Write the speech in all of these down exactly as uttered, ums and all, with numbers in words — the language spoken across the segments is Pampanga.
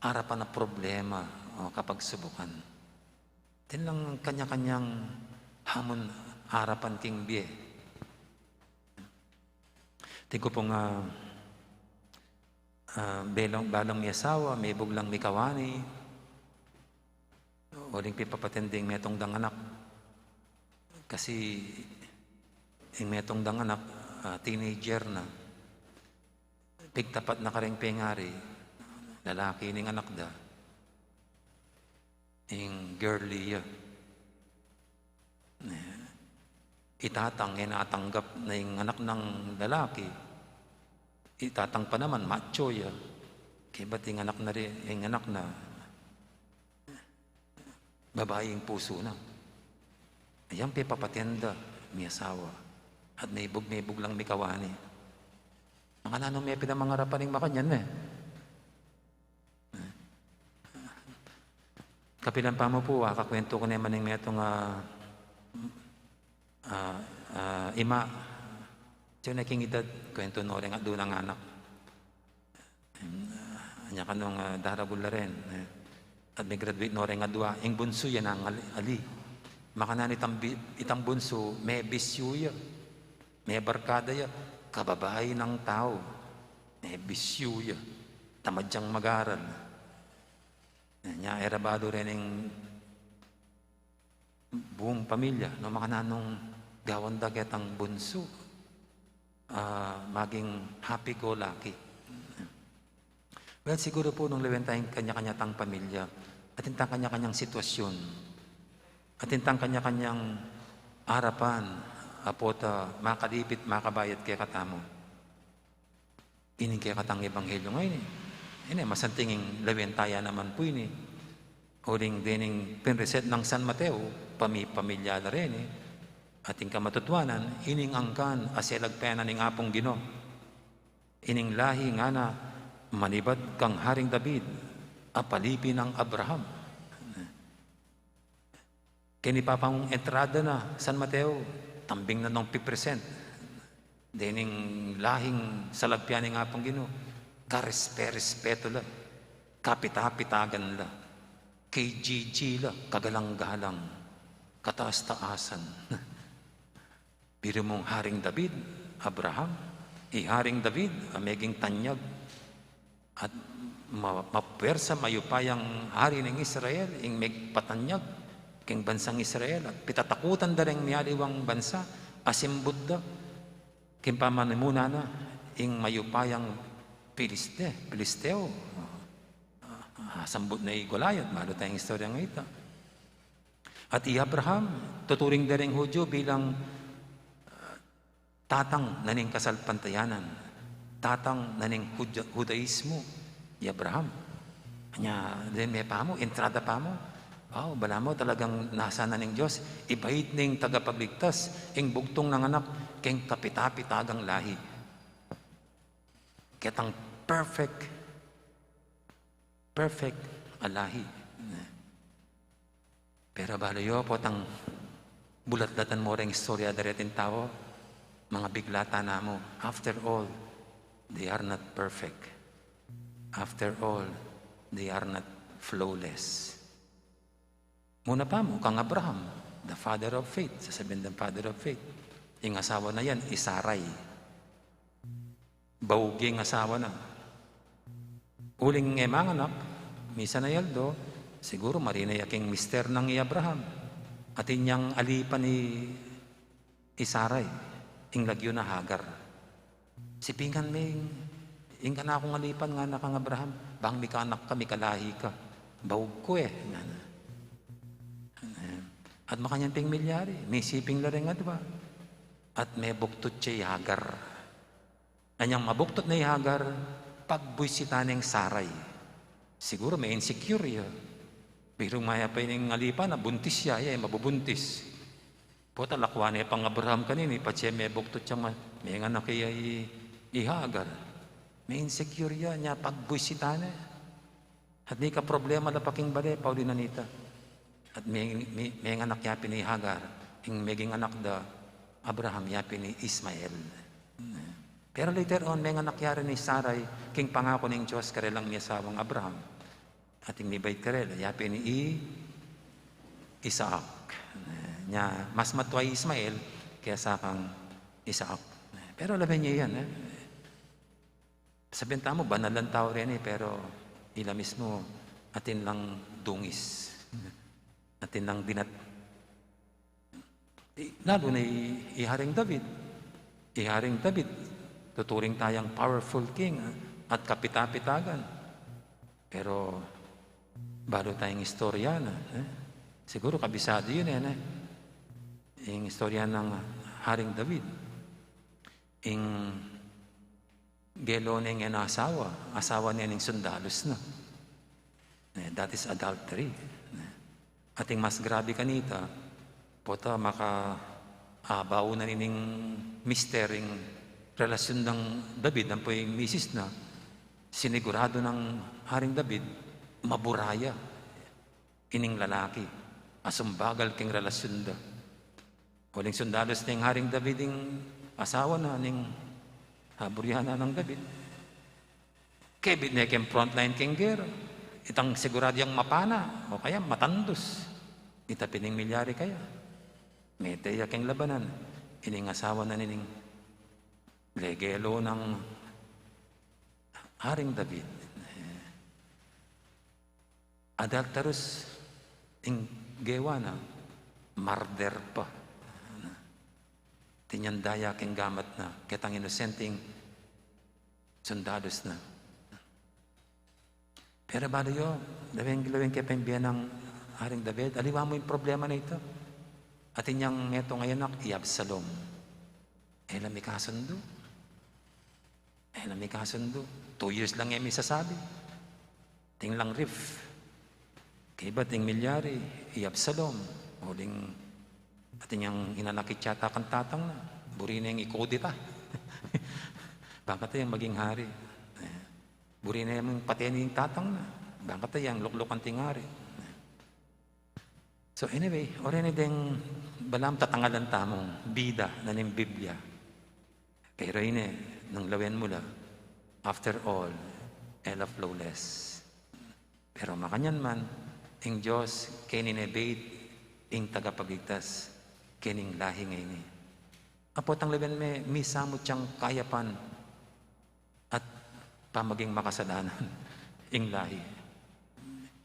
arapan a problema o kapagsubukan. Atin lang kanya-kanyang hamon arapan king bie. Atin ku pung, ah, ah, balung, balung miyasawa, mebug lang mikawani, uling pipapatending metung dang anak. Kasi ing metung dang anak, ah, teenager na. Pigtapat na karing pengari, lalaki ning anak da. Ing girly ya. Eh, i tatang, e na tanggap na ing anak nang lalaki. I tatang pa naman, macho ya. Kaybat ing anak na ri, ing anak na, babai ing pusu na. Ayang pepapatenda, miyasawa. At mebug-mebug lang mikawani. Makananu me pin a mangarapan ing makanyan, e? Kapilan pa mu pu, ah, kakuwentu ku ne man ing metung, ah, ah, ah, ima. Atiu ne king idad, kuwentu no reng adua nang anak. Em, ah, anya kanu, ah, daragul la ren, e. At me-graduate no reng adua, ing bunsu ya nang ali, ali. Makananu itang bi-, itang bunsu, mebisyu ya. Mebarkada ya, kababai nang tau. Mebisyu ya. Tamad yang mag-aral. Nya, e ra balu reng buung pamilya, no, makananung gawan da ketang bunsu, ah, maging happy-go-lucky. Well, siguru pu nung lawen taya ing kanya-kanya tang pamilya, atin tang kanya-kanyang sitwasyon, atin tang kanya-kanyang arapan, a pota makalipit, makabayat kekatamu. Ining kekatang ebanghelyo ngeni, ini, masanting ing lawen taya naman pu ini. Uling dening pinreset nang San Mateo, pami-, pamilya la reni, atin kamatutuanan, ining angkan a selagpanan ning Apung Ginu. Ining lahi ngana manibat kang Haring David, a palipi nang Abraham. Keni papang entrada na San Mateo, tambing na nung pipresent. Dening lahing salagpian ning Apung Ginu, karespe-respetu la, kapita-pitagan la, K G G la, kagalang-galang, kataas-taasan. Biru mung Haring David, Abraham, i Haring David, a meging tanyag at ma-, mapuwersa, mayupayang hari ning Israel, ing megpatanyag keng bansang Israel, at pitatakutan da reng mialiwang bansa, asimbut da, keng pamanimuna na, ing mayupayang Piliste-, Pilisteo. Ah, sambut na i Goliath, malu tayang istoryang ita. At i Abraham, tuturing da reng Hudyo bilang, ah, tatang na ning kasalpantayanan, tatang na ning Hudya-, Hudaismo, i Abraham. Nya, den me pamu, entrada pamu. Wow, balamu talagang nasa na ning Dios. Ibait ning tagapagligtas, ing bugtung nang anak, keng kapita-pitagang lahi. Ketang perfect, perfect a lahi. Pero balu yu, potang bulatlatan mo reng istorya da reting tau, mangabigla tana mu. After all, they are not perfect. After all, they are not flawless. Muna pamu, kang Abraham, the father of faith, sasabian dang father of faith. Ing asawa na yan, i Sarai. Baug ya ing asawa na. Uling e manganak, misan a aldo, siguru marine ya king mister nang i Abraham. Atin yang alipan i, i Sarai, ing lagyu na Hagar. Sipingan me ing, ing kanakung alipan, ngana kang Abraham, bang mikanak ka, mikalahi ka. Baug ku e, ngana. At makanyan pin milyari, misiping la reng adwa. At mebuktut ya i Hagar. Anyang mabuktut na i Hagar, pagbuisitan neng Sarai. Siguru me-insecure ya. Biru mayap a ing alipan na buntis ya, ya, mabubuntis. Pota lakwan ne pang Abraham kanini, patse mebuktut yang ma-, menganak ya i, i Hagar. Me-insecure ya, nya pagbuisitan ne. At mika problema la pa king bale, pauli na nita. At me-, me-, menganak ya pin i Hagar, ing meging anak da Abraham, ya pin i Ismael. Pero later on, menganak ya rin i Sarai, king pangaku ning Dios karelang miyasawang Abraham. Ating mibait karela, ya pin i Isaac. Nya, mas matua i Ismael kesa kang Isaac. Pero lawen ye yan, eh. Sabian tamu, banal lang tau reni, pero ila mismu atin lang dungis. Atin lang dinat. I, lalu na i, i Haring David. I Haring David, tuturing tayang powerful king, ah, at kapita-pitagan. Pero balu tayang istorya na, eh. Siguru kabisadu yu ne, eh. Ing istorya nang Haring David. Ing gelo ne ing asawa, asawa ne ning sundalus na. Eh, that is adultery. Eh, ating mas grabe kanita, pota maka, ah, bau na nining mister ing relasyon nang David, ampo ing misis na, sinigurado nang Haring David, mabura ya ining lalaki, asumbagal king relasyon da. Uling sundalus ning Haring David ing asawa na ning haburian na nang David. Kebit ne king frontline king gera, itang sigurado yang mapana, o kaya matandus. Ita pin ing milyari kaya. Mete ya king labanan, ining asawa na nining legelo nang Haring David. Adulterous ing gewa na, murder pa. Tinyanda ya king gamat na ketang inosenteng sundalus na. Pero balu yu, lawen, lawen ke pa ing bie nang Haring David, aliwa mu ing problema na ita. Atin yang metung a anak, i Absalom. E la mikasundu. E la mikasundu. Two years lang e misasabi. Atin lang rift. Kaybat ing milyari, i Absalom. Uling atin yang inanakit yata kang tatang na. Buri neng ikudeta. Bang kata yang maging hari. Eh, buri neng pateni ing tatang na. Bang kata yang luklukan ting hari. So anyway, o reni deng balamu tatangalan tamung bida na ning Biblia. Pero ine, nung lawen mu la, after all, e la flawless. Pero makanyan man, ing Dios keni ne bait ing tagapagligtas kening lahi ngeni. Apot ang lawen me, misamut yang kayapan at pamaging makasalanan ing lahi.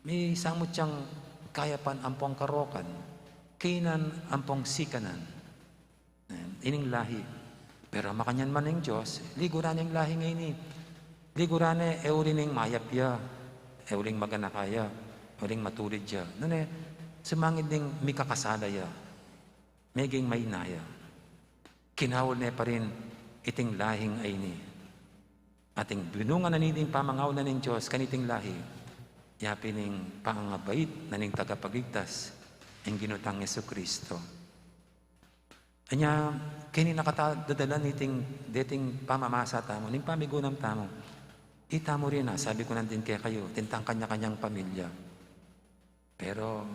Misamut yang kayapan ampong karokan, kainan ampong sikanan. Ining lahi. Pero makanyan man ing Dios, liguran ne ing lahi ngeni. Liguran ne, e uli ning mayap ya, e uling maganaka ya, e uling matulid ya. Nune, sumangid ning mikakasala ya. Meging maina ya. Kinaul ne pa rin iting lahing ayni. Ating binungan na niting pamangaul na ning Dios kaniting lahi, ya pin ing pangangabait na ning tagapagligtas, ing Ginu tang Jesucristo. Anya, keni na kata dadalan niting deting pamamasa tamu, ning pamigunam tamu. Itamu rin, a, sabi ku nandin kekayu, atin tang kanya-kanyang pamilya. Pero,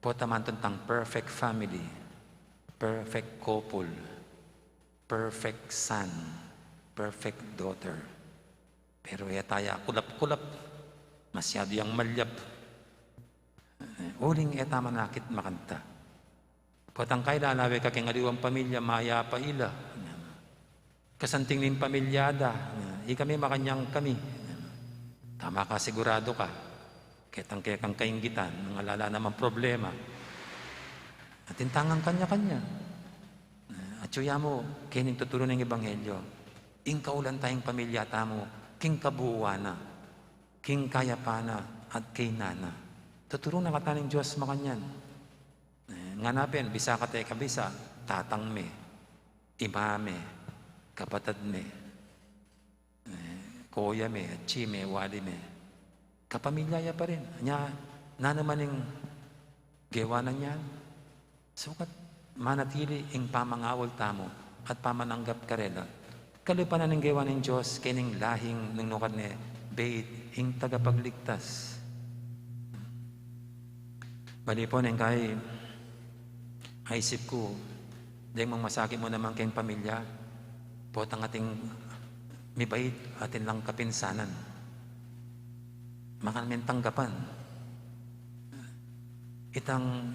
pota man tun tang perfect family, perfect couple, perfect son, perfect daughter. Pero e taya kulap-kulap, masyadu yang malyap. Eh, uling e ta manakit makanta. Potang kailalawe ka keng aliwang pamilya, mayapa ila. Kasanting ning pamilya da. Ikami makanyang kami. Tama ka, sigurado ka. Ketang kekang kainggitan, nung ala la namang problema. Atin tang kanya-kanya. Atyu ya mu, kening tuturu ning ebanghelyo. Ing kaulan tayang pamilya tamu, king kabuuan na, king kayapan na, at kainan na. Tuturu na kata ning Dios makanyan. Eh, ngana pin, bisa kate ka bisa, tatang me, ima me, kapatad me, eh, koya me, atsi me, wali me. Kapamilya ya pa rin. Nya, nanu man ing gewa na niyan, sukat manatili ing pamangaul tamu at pamananggap karela. Kalupa na ning gewa ning Dios kening lahing nung nukat ne bait ing tagapagligtas. Bali po neng kai, aisip ku, deng mang masakit mu naman keng pamilya, potang ating mibait, atin lang kapinsanan. Makanyan tanggapan. Itang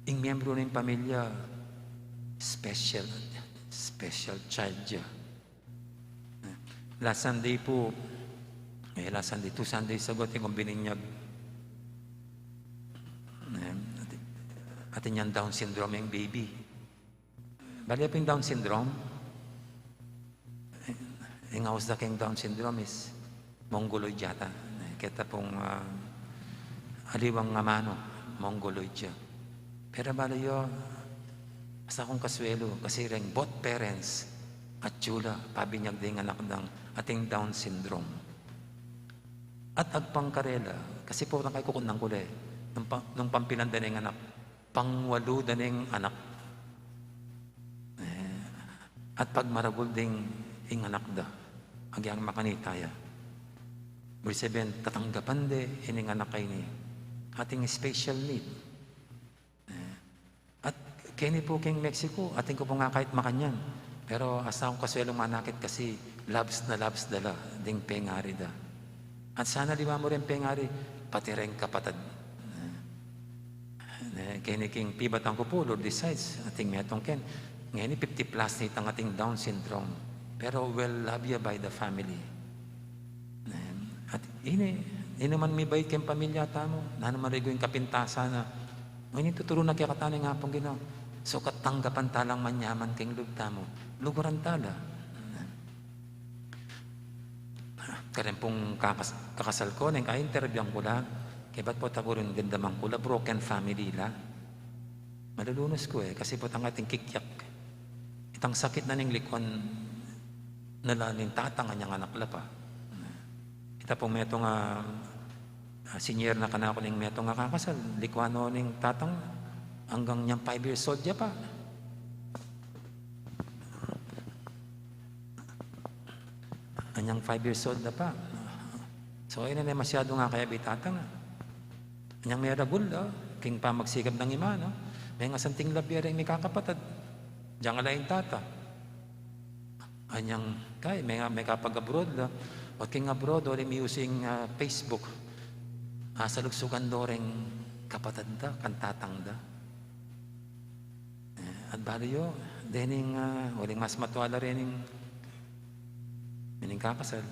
ing miyembro ning pamilya, special, special child ya. Last Sunday pu, eh, last Sunday, two Sundays ago, atin kung bininyag. Eh, atin, atin yang Down syndrome yang baby. Bale pu ing Down syndrome, eh, ing aus da keng Down syndrome is mongoloid yata. Eh, keta pung, ah, aliwang amanu, mongoloid ya. Pero bale yu, asta kung kasuelu, kasi reng both parents, atyu la, pabinyag deng anak dang atin Down syndrome. At agpang karela, kasi pu, tang kay kukutnan ku la e, nung pa-, nung pampilan da ning anak, pangwalu da ning anak. Eh, at pagmaragul ding ing anak da, agyang makanita ya. Ibig sabihin, tatanggapan de ining anak a ini. Atin special need. Eh, at keni pu king Mexico, atin ku pu nga kayat makanyan. Pero asta kung kasuelu manakit kasi labs na labs da la ding pengari da. At sana aliwa mu reng pengari, pati reng kapatad. Eh, keni king pibatan ku pu, Lord decides, atin metung ken. Ngeni fifty plus na itang atin Down syndrome. Pero well loved ya by the family. Eh, at ini, ini man mibait keng pamilya tamu, nanu man rigu ing kapintasan na, o ini tuturu na kekatamu ning Apung Ginu. So, katanggapan ta lang manyaman keng lub tamu, luguran ta la. Kareng pung kakas-, kakasal ku, neng ka-interview ku la, kebat pu taburin ganda man ku la, broken family la. Malulunus ku e, kasi pu tang atin kikyak. Itang sakit na ning likuan na la ning tatang anyang anak la pa. Ita pung metung a, ah, senior na kanaku ning metung a kakasal, likuan no ning tatang anggang nyang five years old ya pa. Anyang five years old na pa. So, ini ne masyadu nga kaya bitatang, ah. Anyang meragul, ah, king pamagsikap nang ima, no? Mengasanting labie reng mikakapatad. Diang ala ing tata. Anyang, kay, mekapag-abroad la. O king abroad, o ring using, ah, Facebook. Ah, salugsugan do reng kapatad da, kang tatang da. Eh, at balu yu, dening, ah, uling mas matua la rening, mening kakasal.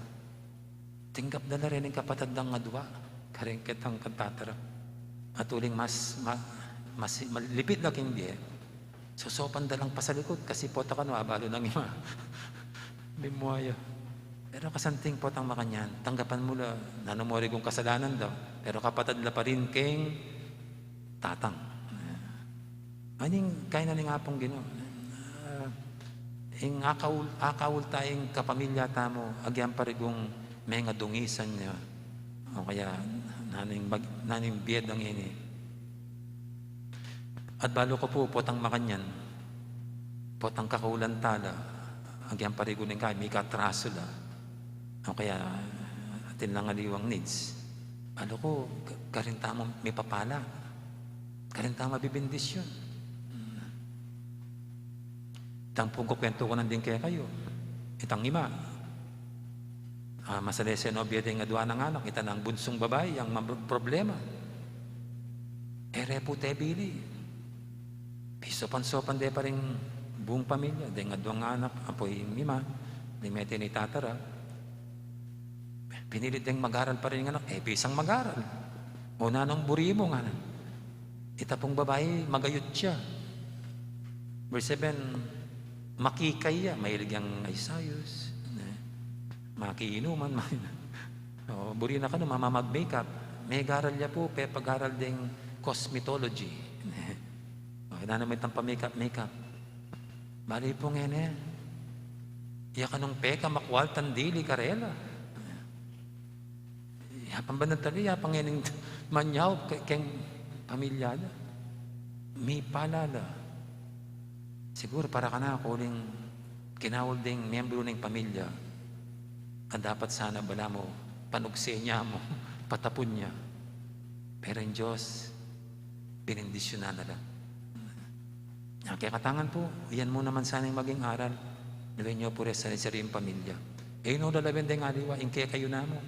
Tinggap da la rening kapatad dang adua, kareng ketang kang tata ra. At uling mas, ma-, mas, malipit la king bie. Sosopan da lang pasalikut, kasi pota kanu, abalu nang ima. Mimua ya. Pero kasanting potang makanyan, tanggapan mu la, nanu mu ring kasalanan da, pero kapatad la pa rin keng tatang. Aning kainan ning Apung Ginu. Ah, ing akaul, akaul ta ing kapamilya tamu, agyang parigung mengadungisan ya. O kaya, naning mag-, naning bie dang ini. At balu ku pu, potang makanyan, potang kakaulan ta la, agyang parigu ning kaya, mikatraso la. O kaya, atin lang aliwang needs. Balu ku, ka-, karin tamu mipapala. Karin tamu mabibendisyon. Itang pung kukwentu ku nandin kekayu, itang ima. Ah, masalese no bie deng adua nang anak, ita nang bunsung babai, yang mam-, problema. E re pu tebili. Pisopan-sopan de pa ring buung pamilya, deng aduang anak, ampo ing ima, deng mete ning tata ra. Pinilit deng mag-aral pa rin ing anak, e bisang mag-aral. O nanung buri mu ngana. Ita pung babai, magayut ya. Verse seven, makikay ya, mahilig yang ayus-ayus, ne? Makiinuman, ma-, o, buri na kanu, mamamag-makeup. Megaral ya pu, pepagaral deng cosmetology, ne? O, nanu man itang pa-makeup, makeup. Bale pu ngeni, ya kanung pekamakwal tang dili karela. Yapang banal tali, yapang ngening manyaup ke-, keng pamilya la. Mipala la. Siguru para kanaku uling kinaul ding miyembro ning pamilya a dapat sana balamu panugsen ya mu, patapun ya. Pero ing Dios, benindisyunan na la. Nya kekatangan pu, yan mu naman sana ing maging aral. Lawen yu pu reng sari-saring pamilya. E yu no lalawen deng aliwa, ing kekayu namu.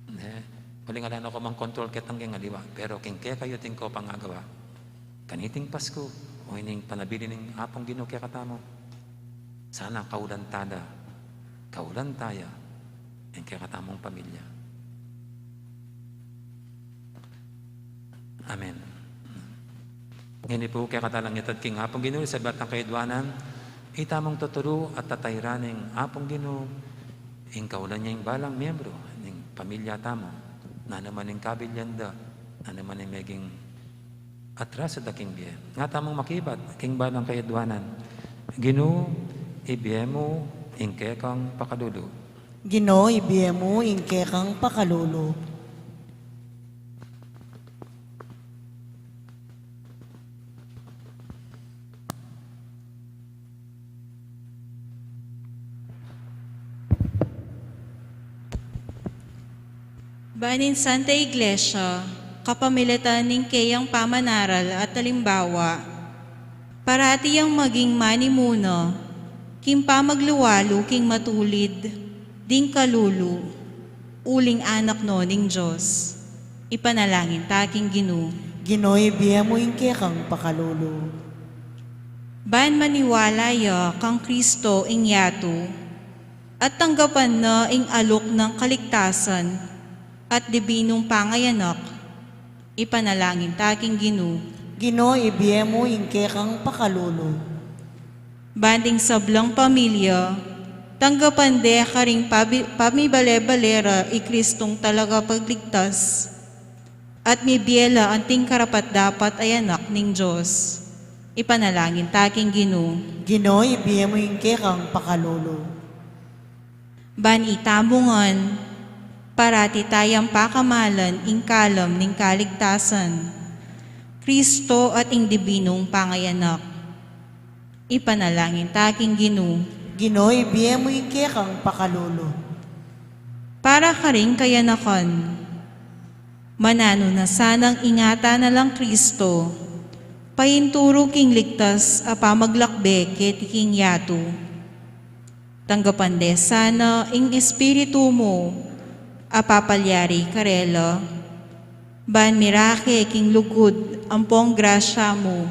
Ne? Uling ala na ku mang kontrol ketang king aliwa, pero king kekayu atin kung pangagawa. Kaniting Pasku, o ining panabilin ning Apung Ginu kekatamu, sana kaulan ta da, kaulan ta ya, ing kekatamung pamilya. Amen. Ngeni pu, kekatamu lang itad king Apung Ginu, sabian tang kayadwanan, itamung tuturu at tatairan ning Apung Ginu, ing kaulan ya ing balang miyembru ning pamilya tamu, nanu man ing kabilyan da, nanu man ing meging atraso da king bie. Nga tamung makibat king balang kayadwanan. Ginu, ibie mu ing kekang pakalulu. Ginu, ibie mu ing kekang pakalulu. Ban ing Santa Iglesia, kapamilatan ning keyang pamanaral at alimbawa, parati yang maging manimuna king pamagluwalu king matulid ding kalulu, uling anak no ning Dios. Ipanalangin ta king Ginu. Ginu, ibie mu ing kekang pakalulu. Ban maniwala ya kang Kristo ing yatu, at tanggapan na ing alok nang kaligtasan at dibinung pangayanak. Ipanalangin ta king Ginu. Ginu, ibie mu ing kekang pakalulu. Ban ding sablang pamilya, tanggapan de karing pabi-, pamibale-bale ra i Kristung Talagapagligtas, at mibie la anting karapat-dapat a anak ning Dios. Ipanalangin ta king Ginu. Ginu, ibie mu ing kekang pakalulu. Ban itamu ngan, parati tayang pakamalan ing kalam ning kaligtasan, Kristo at ing dibinung pangayanak. Ipanalangin ta king Ginu. Ginu, ibie mu ing kekang pakalulu. Para karing kayanakan, mananu na sanang ingatan na lang Kristo, painturu king ligtas a pamaglakbe keti king yatu. Tanggapan de sana ing Espiritu mu a papalyari karela, ban mirake king lugud ampong grasya mu,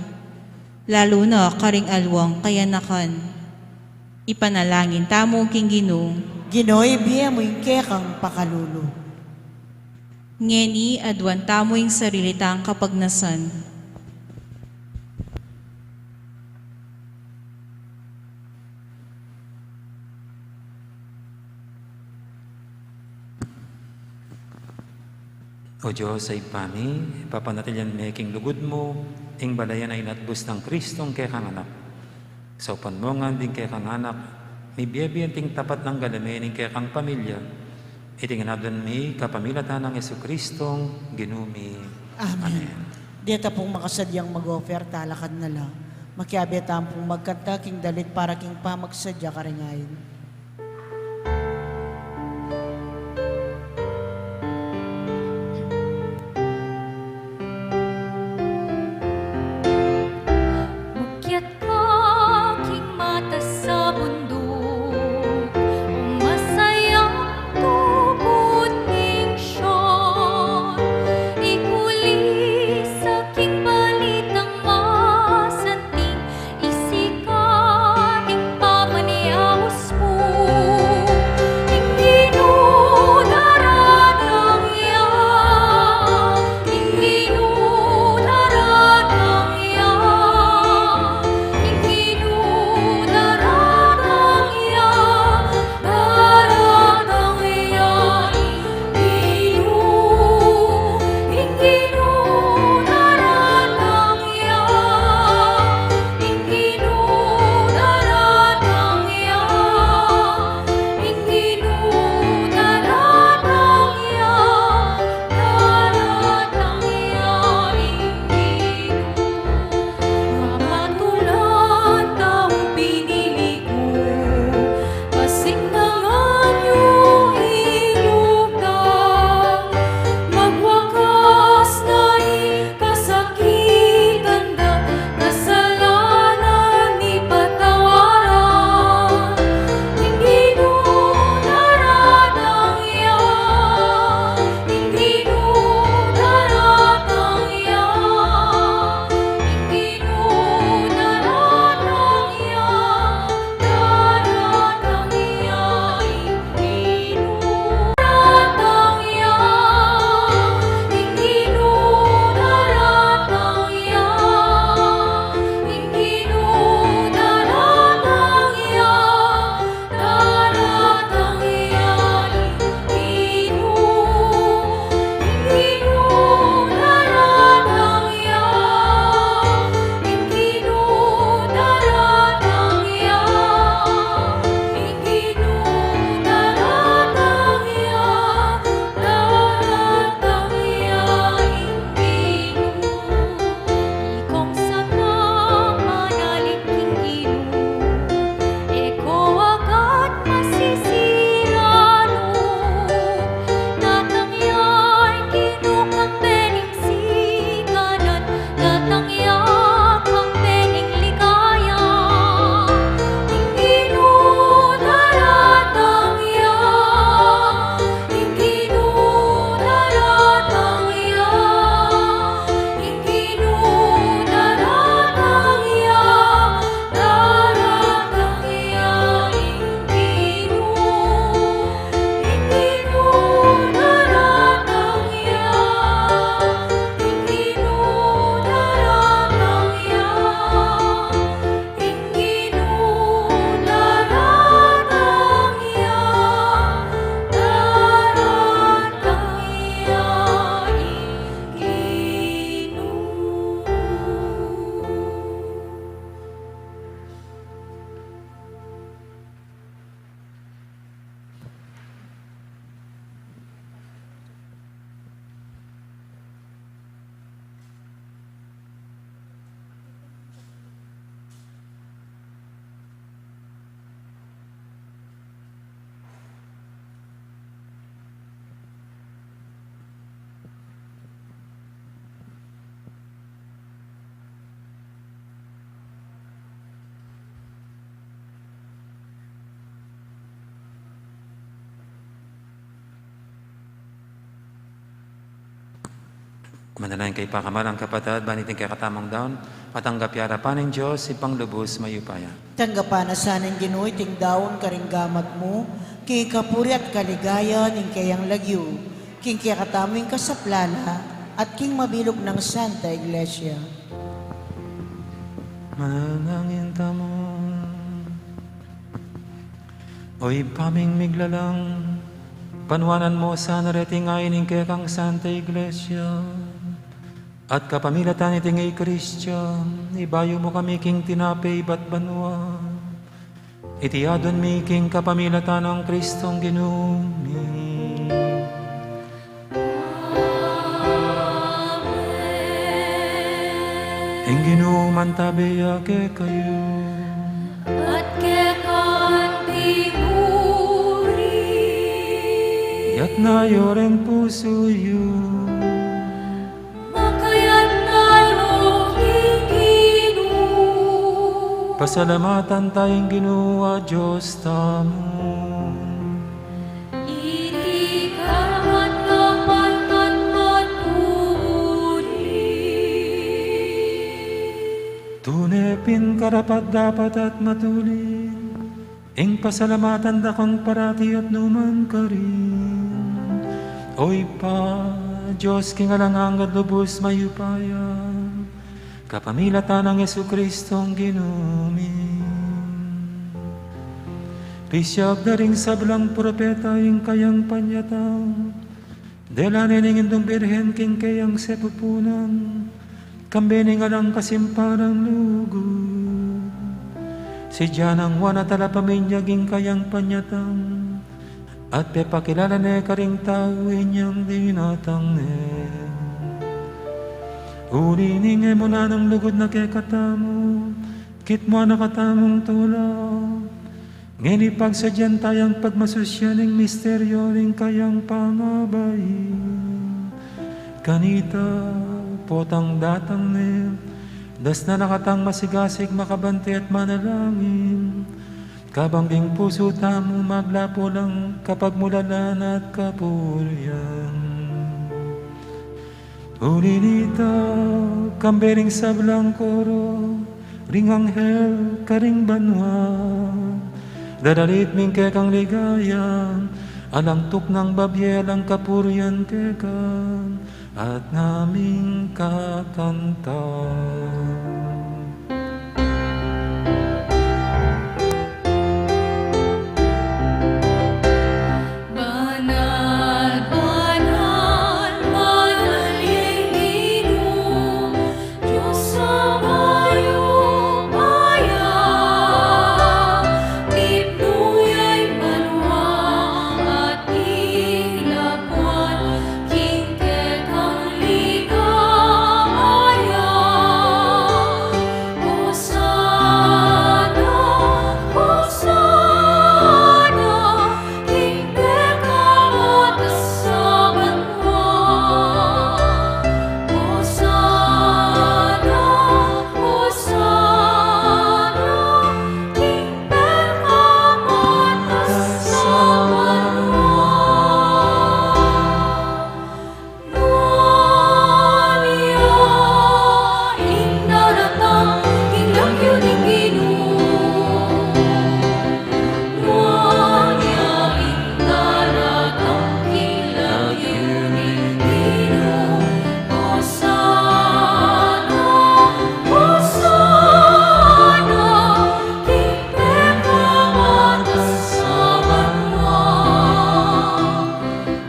lalu na karing alwang kayanakan. Ipanalangin tamu king Ginu. Ginu, ibie mu ing kekang pakalulu. Ngeni, aduan tamu ing sarili tang kapagnasan. O Dios a Ibpa mi, papanatilian me king lugud mu ing balayan a inatbus nang Kristong kekang Anak. Saupan mu ngan ding kekang anak, mibie-bie anting tapat nang galame ning kekang pamilya. Iti ngan aduan mi kapamilatan nang Jesukristong Ginu mi. Amen. Amen. Deta pung makasadyang mag-offer, talakad na la. Makiabe tamu pung magkanta king dalit para king pamagsadya karing ain. Akyat ka king matas a bunduk, o masayang tubud ning Sion, ikulis ka king balitang masanting, isika ing pamanyaus mu, Manalangin kayu pakamalan kung kapatad, ban iting kekatamung daun, matanggap ya arapan ning Dios, Ibpang lubus mayupaya. Tanggapan na sa ning Ginu iting daun karing gamat mu, king kapurian at kaligayan ning keyang lagyu, king kekatamung kasaplalan, at king mabilug nang Santa Iglesia. Manalangin tamu. O Ibpa ming miglalang, panuanan mu sana reting ain ning kekang Santa Iglesia, at kapamilatan niting Eukaristiya, ibayu mu kami king tinape ibat banua. Iti adwan mi king kapamilatan nang Kristong Ginu mi. Amen. Ing Ginu mantabe ya kekayu. At keka mu rin. Iyatas yu ring pusu yu. Makayatna king Ginu. Pasalamatan taya ing Ginu a Dios tamu. Iti karapat-dapat at matulid. Tune pin karapat-dapat at matulid ing pasalamatan da kang parati at nu man karin, O Ibpa, Dios king alang angga at lubus mayupaya, kapamilatan nang Jesucristong Ginu mi. Pisiag da ring sablang propeta ing kayang panyatang, dela ne ning Indung Birhen king keyang sepupunan, kambe ning alang kasimpalang lugud. Sidya nang Juan a Talapaminyag ing kayang panyatang, at pepakilala ne karing tau inyang dinatang ne. Uli ning e mu na nang lugud na kekatamu, kitmuan na katamung tula. Ngeni pagsadyan tayang pagmasusyan ing misteryu ning kayang pangabain. Kanita, potang datang ne, dasnan na katang masigasig, makabante at manalangin, kabang ding pusu tamu maglapu lang kapagmulalan at kapurian. Uli nita, kambe ring sablang koro ring anghel karing banua, dadalit mi ing kekang ligaya, alang tuknang babie, alang kapurian keka, at ngaming kakanta. Banal, banal, banal ya ing Ginu, Dios a mayupaya. Tipnu ya ing banua at ing labuan king kekang ligaya. Hosana, Hosana, king pekamatas a banua. Hosana, Hosana, king pekamatas a banua. Nuan ya ing daratang king lagyu ning Ginu. Nuan ya ing daratang king lagyu ning Ginu. Hosana, Hosana, king pekamatas a banua.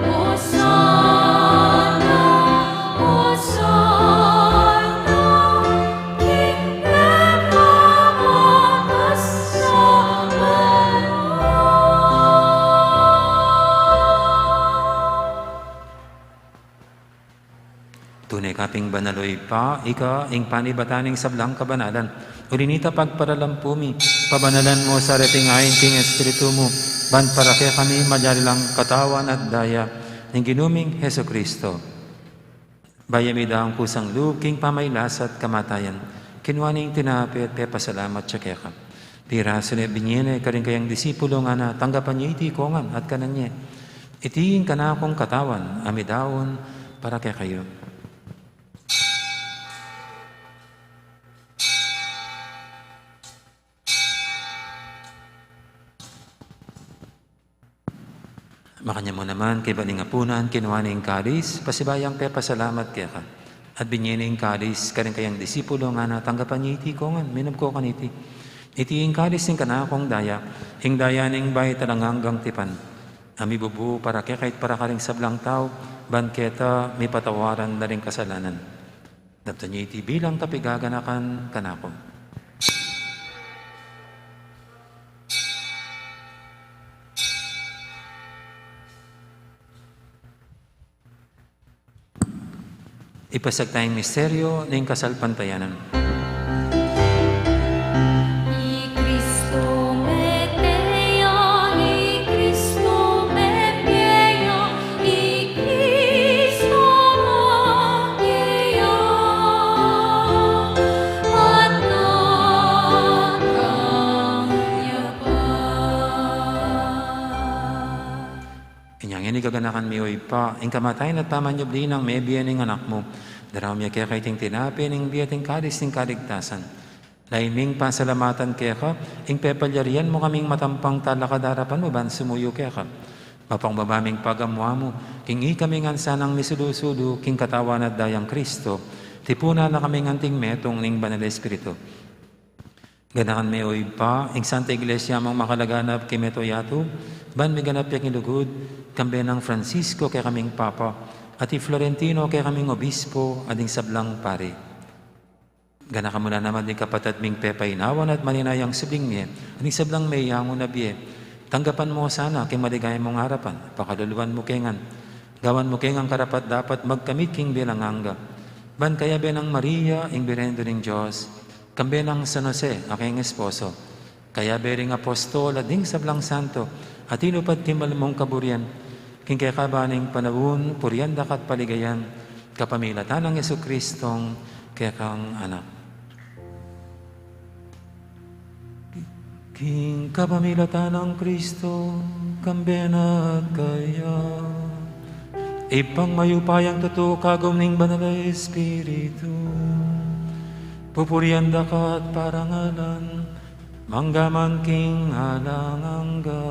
Hosana, Hosana, king pekamatas a banua. Tune ka pin banal, o Ibpa, ika ing panibatan ning sablang kabanalan. Uli nita pagparalan pu mi, pabanalan mu sa reting ain king Espiritu mu, ban para kekami magyari lang katawan at daya ning Ginu ming Jesucristo. Bayu ya midaun kusang lub king pamagkasakit at kamatayan, kinua ne ing tinape at pepasalamat ya keka. Pirasu ne, binie ne karing kayang disipulo, ngana, tanggapan ye iti kongan at kanan ye. Iti ing kanakung katawan a midaun para kekayu. Makanyan mu naman, kaybat ning apunan, kinua ne ing kalis, pasibayu yang pepasalamat keka, at binye ne ing kalis karing kayang disipulo, ngana, tanggapan ye iti kongan, minum ko kaniti. Iti ing kalis ning kanakung daya, ing daya ning bayu at alang anggang tipan, a mibubu para kekayu at para karing sablang tau, ban keta mipatawaran la ring kasalanan. Daptan ye iti bilang kapaganakan kanaku. Ipasiag taya ing misteryu ning kasalpantayanan. I Kristo mete ya, i Kristo mebie ya, i Kristo mebie ya, at tatang ya pa. Inya ngeni gaganakan mi, O Ibpa, ing kamatayan at pamanyubli nang mebie ning Anak mu, daraun mi keka iting tinape ning bie at ing kalis ning kaligtasan. Lain ming pasalamatan keka, ing pepalyarian mu kaming matampang talakad king arapan mu ban sumuyu keka. Mapakumbaba ming pagamuan mu, king ikami ngan sanang misulu-sulu king katawan at dayang Kristo, tipunan na kami ngan anting metung ning Banal Espiritu. Ganakan me, O Ibpa, ing Santa Iglesia mung makalaganap king mabilug a yatu, ban miganap ya king lugud, kambe nang Francisco kekaming Papa, at i Florentino kekaming Obispo, at ding sablang pari. Ganakan mu la naman ding kapatad ming pepainawan at maninayang subling mie, at ding sablang meyangu na bie. Tanggapan mu la sana king maligaya mung arapan, pakaluluan mu ke ngan. Gawan mu ke ngan karapat-dapat magkamit king bie alang angga. Ban kayabe nang Maria, ing Birhen ning Dios, kambe nang San Jose, a kayang esposo, kayabe ring apostol at ding sablang santo, a tinupad king mal mung kaburian, king kekaban ning panaun, purian da ka at paligayan, kapamilatan nang Jesucristong kekang Anak. King kapamilatan nang Kristo, kambe na at kaya, Ibpang mayupayang tutu, kagum ning Banal a Espiritu, pupurian da ka at parangalan, mangga man king alang angga.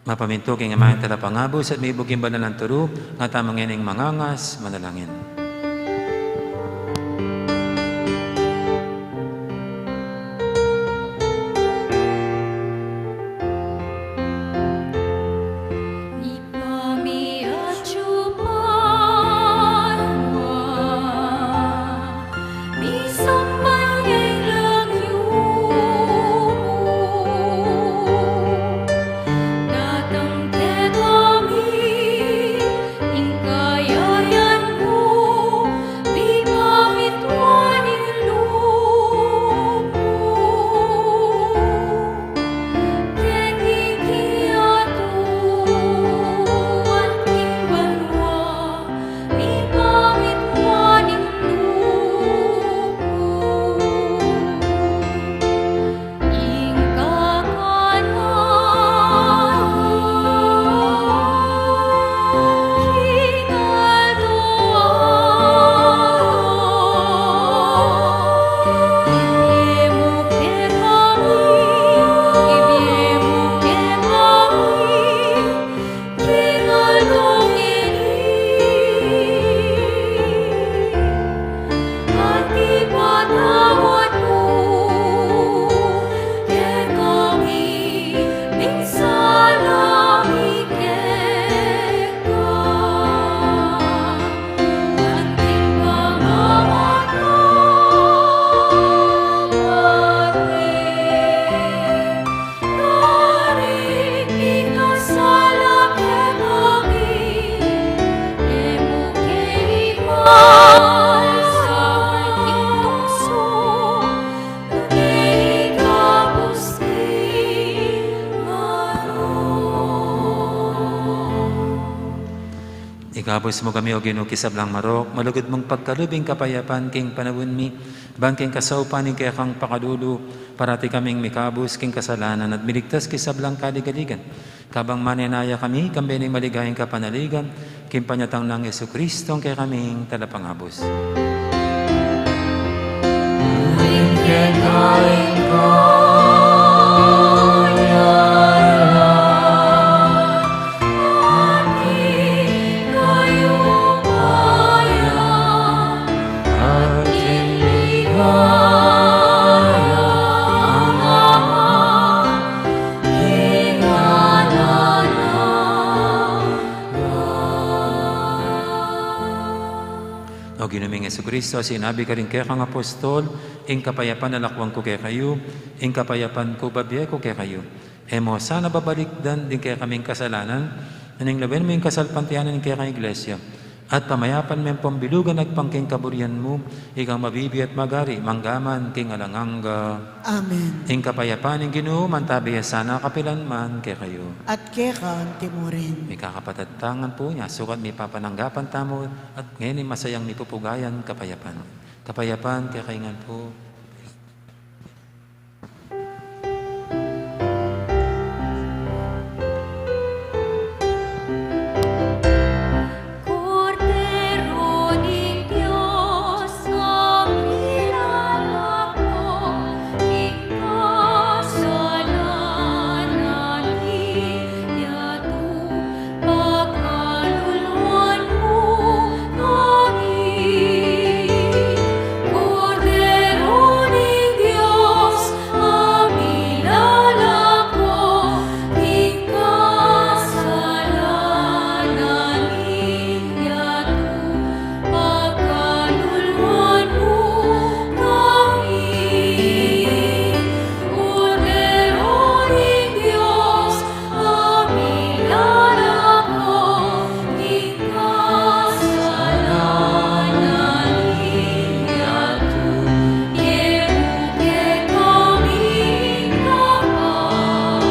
Mapamintu king Ama, ing Talapangabus, at mibug king banal nang turu, nga tamu ngening mangangas, manalangin. Ipamiatsu pa wa, misamban ya ing lagyu mu, datang kekami ing kayayan mu, mipamintuan ing lub mu. Keti kiatuan king banua, mipamintuan ing lub mu. Ing kakanan mi king aldo-aldo ibie mu kekami, ibie mu kekami king aldo ngeni. At ipatawad mu kekami ding sala mi keka, anti pamamatawad mi karing mikasala kekami, e mu ke ipasaul king tuksu, nune ikabus king marok. Ika Kabus mu kami, O Ginu, king sablang marok, malugud mung pagkalub ing kapayapan king panaun mi, ban king kasaupan ning kekang pakalulu, parati kaming mikabus king kasalanan at miligtas king sablang kaligaligan. Kabang manenaya kami, kambe ning maligayang kapanaligan, king panyatang nang Jesucristo, ing kekaming Talapangabus. O Ginu ming Jesucristo, sinabi karing kekang apostol, ing kapayapan lakwan ku kekayu, ing kapayapan ku bibie ku kekayu. E mu sana babalikdan ding kekaming kasalanan, nune lawen mu ing kasalpantayanan ning kekang Iglesia. At pamayapan me ampong bilugan agpang king kaburian mu, ikang mabibie at magari, mangga man king alang angga. Amen. Ing kapayapan ning Ginu, mantabi ya sana kapilan man kekayu. At keka anti mu rin. Mikakapatad ta ngan pu, nya sukat mipapananggapan tamu, at ngeni masayang mipupugayan kapayapan. Kapayapan kekayu ngan pu. Kordero ning Dios, a milalako king kasalanan, iyatung pakaluluan mu kami. Kordero ning Dios, a milalako king kasalanan, iyatung pakaluluan mu kami. Kordero ning Dios, a milalako king kasalanan, iyatung kekami ing kapayapan.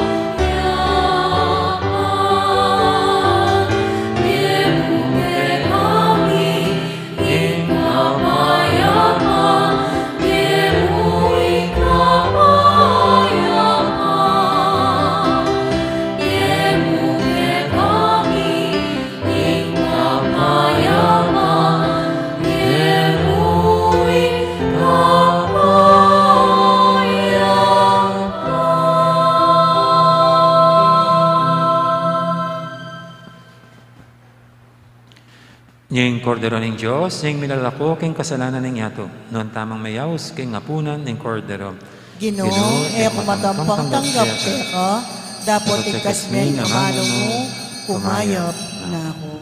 Iyatung kekami ing kapayapan, iyatung kekami ing kapayapan, iyatung kekami ing kapayapan, iyatung kekami ing kapayapan. Ing Kordero ning Dios, ing milalako king kasalanan ning yatu. Nuan tamung meyaus king apunan ning Kordero. Ginu, e ku matampang tanggap keka, dapot igkas me ing amanu mu, kumayap na ku.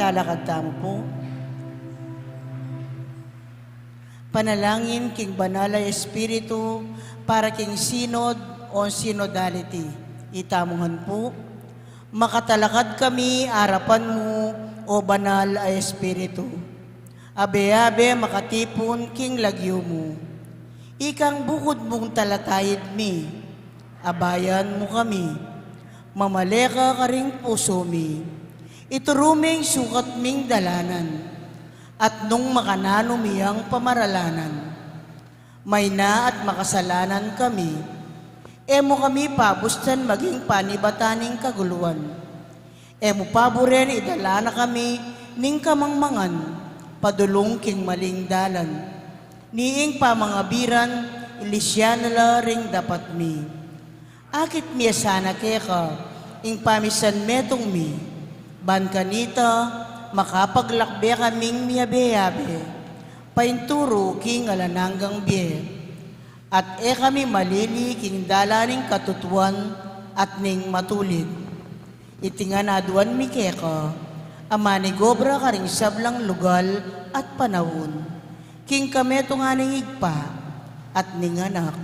Talakad tamu pu. Panalangin king Banal a Espiritu para king Synod o Synodality. Itamu ngan pu. Makatalakad kami arapan mu, o Banal a Espiritu. Abe-abe makatipun king lagyu mu. Ikang bukud mung talataid mi, abayan mu kami. Mamale ka karing pusu mi. Ituru ming sukat ming dalanan. At nung makananu mi yang pamaralanan, mayna at makasalanan kami, e mu kami pabustan maging panibatan ning kaguluan. E mu paburen idala na kami ning kamangmangan padulung king maling dalan. Ni ing pamangabiran, ilisyan na la ring dapat mi. Akit mi ya sana keka ing pamisan metung mi, ban kanita makapaglakbe kaming miyabe-yabe painturu king alang anggang bie. At e kami malili king dalan ning katutuan at ning matulid. Iti ngan aduan mi keka, a manigobra karing sablang lugal at panaun, king kametungan ning Ibpa, at ning Anak,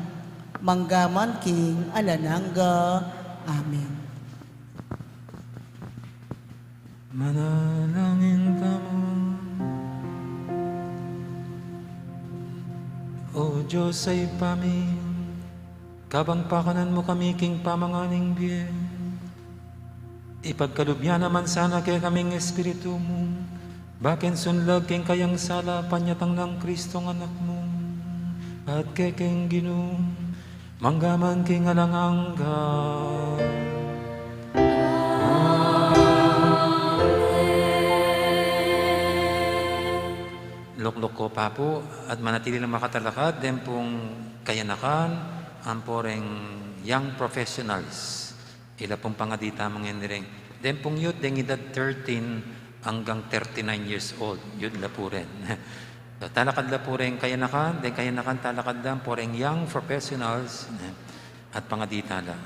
manggaman king alang angga. Amen. Manalangin tamu. O Dios a Ibpa mi, kabang pakanan mu kami king pamangan ning bie, ipagkalub ya naman sana kekami ing Espiritu mu, ba king sunlag king kayang sala panyatang nang Kristong Anak mu, at kekeng Ginu, manggaman king alang angga. Lukluk ko pa pu, at manatili lang makatalakad deng pung kayanakan, ampo reng young professionals. Ila pung pangadi tamu ngeni reng, deng pung youth, deng edad thirteen anggang thirty-nine years old, youth la pu ren. So, talakad la pu reng kayanakan, deng kayanakan talakad la pu reng young professionals, eh, at pangadi tala.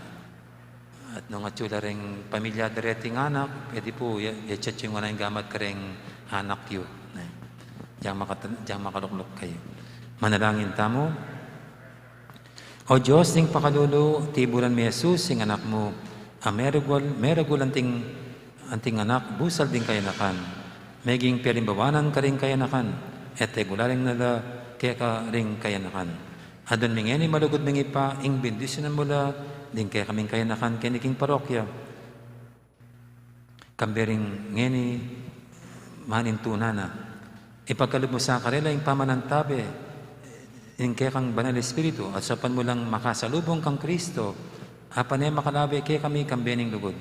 At nung atyu la reng pamilya da reting anak, pwede pu, ya, ya-chat yu na ing gamat kareng anak yu, eh. Diang makat-, diang makalukluk kayu. Manalangin tamu. O Dios, ning pakalulu, tiburan me i Jesus, ing Anak mu, a meragul, meragul anting, anting anak, busal ding kayanakan. Meging pialimbawanan karing kayanakan, at tegulaling na la keka ring kayanakan. Aduan mi ngeni, malugud ming Ibpa, ing bendisyunan mu la ding kekaming kayanakan keni king parokya. Kambe ring ngeni manintunan na. Ipagkalub mu sa karela ing pamanantabe ning kekang Banal Espiritu, at saupan mu lang makasalubung kang Kristo, a pane makalabe kekami kambe ning lugud.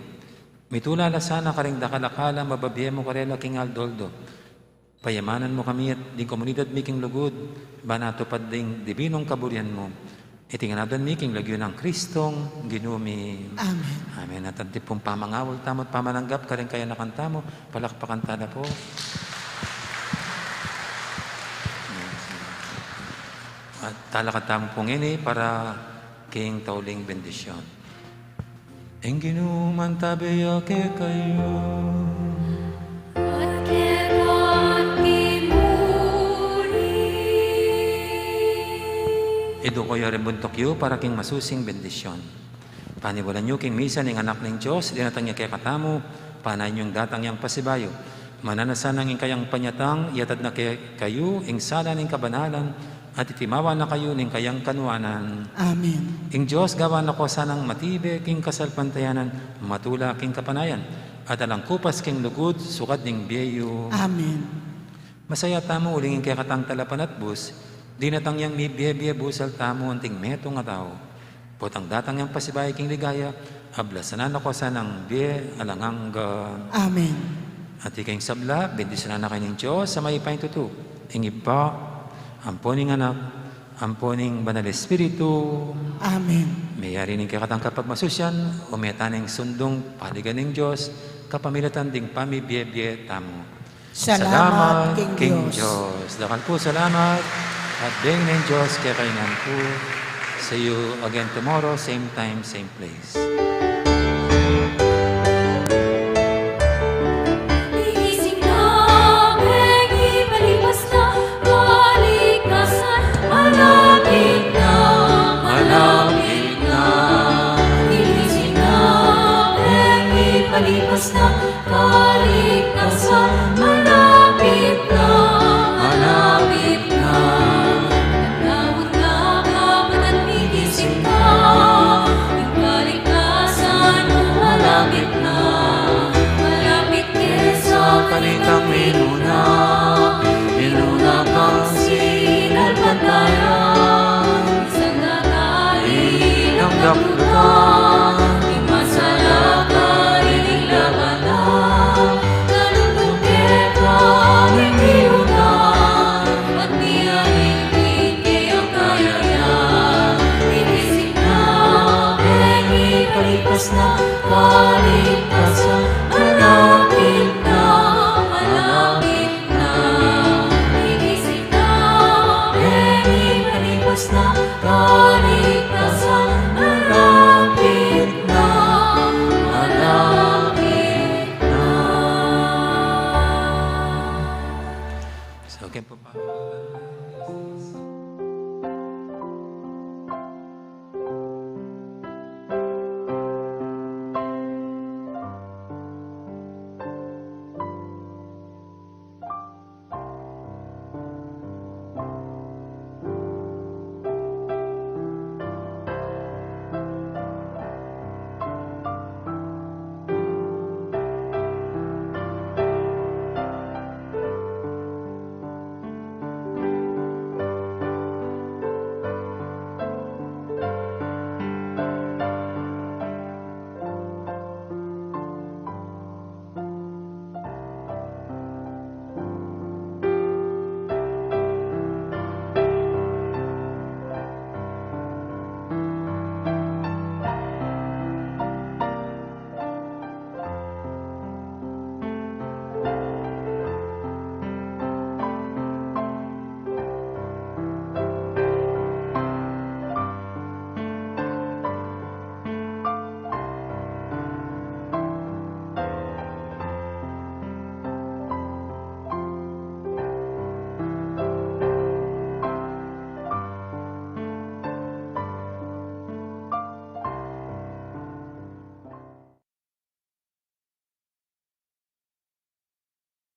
Mitula la sana karing dakal a kala mababie mu karela king aldo-aldo. Payamanan mu kami at ding komunidad mi king lugud, ban atupad ding dibinung kaburian mu. Iti ngan aduan mi king lagyu nang Kristong Ginu mi. Amen. Amen. At anti pung pamangawul tamu at pamananggap karing kayanakan tamu, palakpakan tala pu. At talakad tamu pu ngeni para king tauling bendisyon. Ing Ginu mantabe ya kekayu. At keka mu rin. Iduku yu ring buntuk yu para king masusing bendisyon. Paniwalan yu king misa ning Anak ning Dios, dinatang ya kekatamu, panayan yung datang yang pasibayu. Mananu na sanang ing kayang panyatang, iatad na kekayu ing sala ning kabanalan, at itimawa na kayu ning kayang kanuanan. Amen. Ing Dios gawan na ko sanang matibe king kasalpantayanan, matula king kapanayan, at alang kupas king lugud, sukat ning bie yu. Amen. Masaya tamu uling ing kekatang talapanatbus, dinatang yang mibie-bie busal tamu anting metung a tau. Potang datang yang pasibayu king ligaya, ablasan na ko sanang bie alang angga. Amen. At ika ing sabla, bendisyunan na kayu ning Dios a mayupayang tutu, ing Ibpa, ampo ning Anak, ampo ning Banal Espiritu. Amen. Meyari ning kekatang kapagmasusian, ume tana ing sundung paligan ning Dios, kapamilatan ding pamibie-bie tamu. Salamat king Dios. Dakal pu salamat. At bengin ning Dios kekayu ngan pu. See you again tomorrow, same time, same place. Kaligtasan malapit na, malapit na. Tanawan na, kapatad, migising ka. Ing kaligtasan mu malapit na, malapit ke sa kanitang minuna, minuna pang sinalpantaya. Sanda karin ang dakluan, ing masalakit ing labanan, kalutung keka ing minuna, at miyaling king kayarian, migising na, e, mikalipas na, kaligtasan